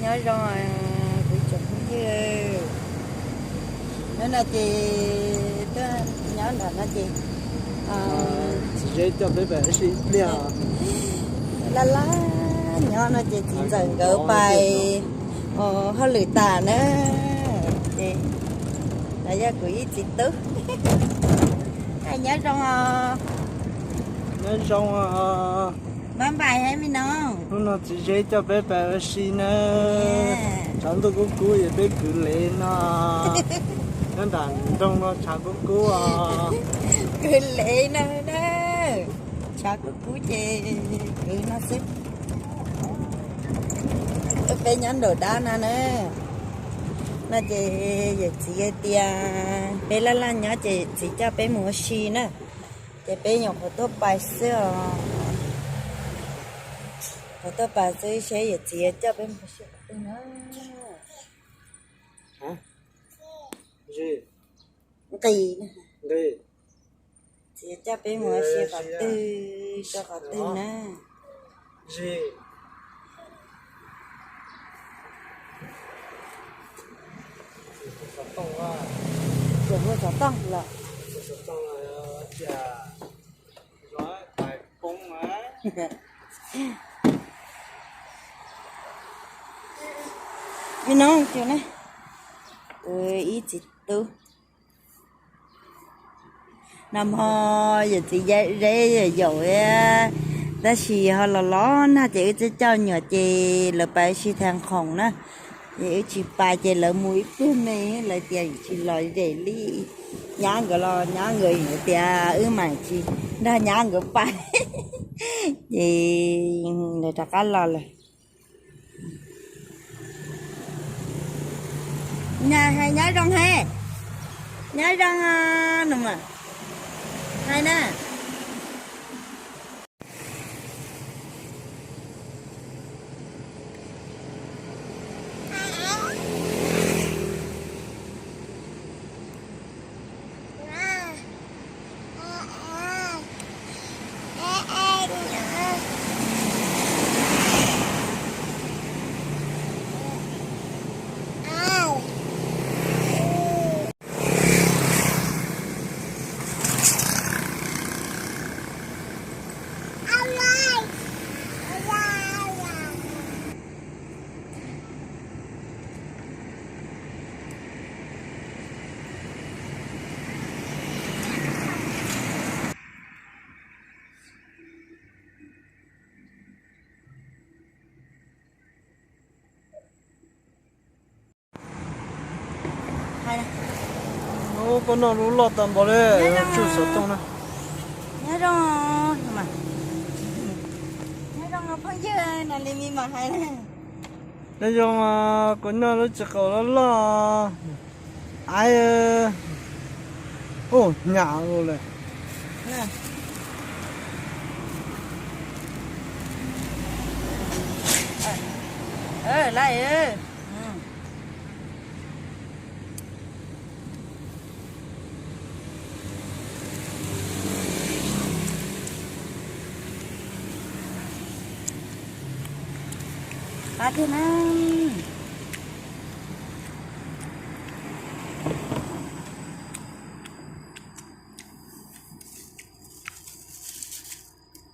Nyob zoo kuv tsoom phooj ywg, hnub no ces tuaj nyob nram no ces txiv Zeb coj peb pais ua si ib pliag. Laj laj nyob no ces txiv ntxawm nkawd pais hauj lwm tas na, ces no yog kuv ib txiv tub. Nyob zoo os. Nyob zoo os. Npaj npais hab me no. Hnub no txiv Zeb coj peb pais ua si na. Tshav ntuj kub kub es peb kwv lev no. Nyob nram nroog no tshav kub kub os. Kwv lev no na. Tshav kub kub ces kwv no xwb. Peb nyob nraum dab no na. No ces yawm txiv hais tias peb laj laj nyob ces txiv coj peb mus ua si na. Ces peb nyuam qhuav tuaj pais xwb os. Qhuav tuaj pais xwb seb yawm txiv coj peb mus ua si qhov twg na. Nqis, nqis. Txiv coj peb mus ua si qhov twg, so qhov twg na. Tsuas muaj xov tooj los. Me no, kuv ib txiv tub. Nag hmo yawm txiv Zeb yaum thiab, tab sis ho los los nag ces wb twb coj nyuam ces lawv pais ua si Thaj Khoom na. Ces wb tsis pais ces lawv mus ib pliag me, lawv tias tsis los zem li. Nyab nkawd los nyab nkawd tias wb mam tsis nrog nyab nkawd pais. Ces lawv rov qab los lawm. Nyob zoo hais, nyob zoo no mas hais na. Ub, koj noj lub loj tas npaum li, tsuj xov tooj na. Nyob zoo, nyob zoo phooj ywg, no li me mas hais na. Nyob zoo, kuv noj lub txiv qaub loj loj. Aiv, ub, hnyav li. Laj, qab tiag na.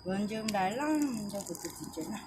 Kuv ncu nplais loj nrog kuv tus txiv tsev na.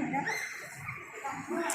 Peb ua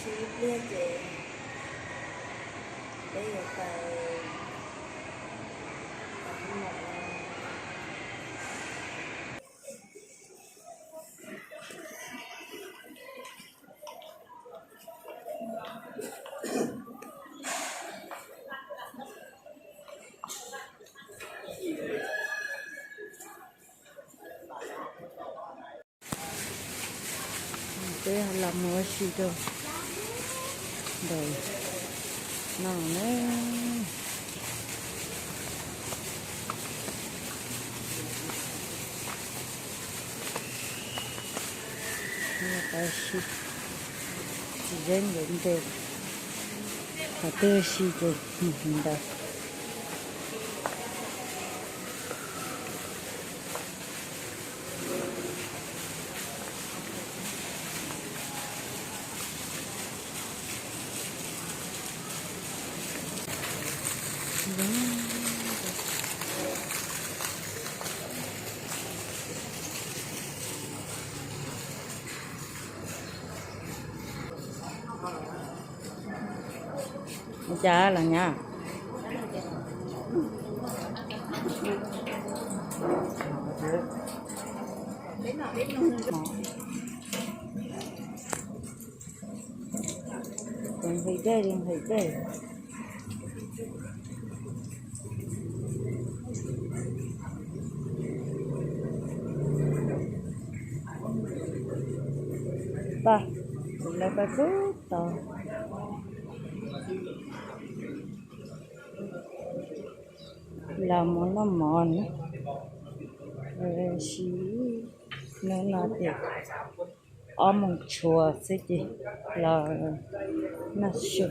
si ib pliag ces peb yuav tau. Peb los mus ua si rau ntawm no ne. Tau si, tsis yeej yuav ntes, qhov twg si ces ntawd. Ua cas los nyab? Nqhis dej li, nqhis dej. Paj, kuv lawv paj pub tau. Los mus noj mov na. Si, hnub no ces ob moos tshuav xwb ces los noj su.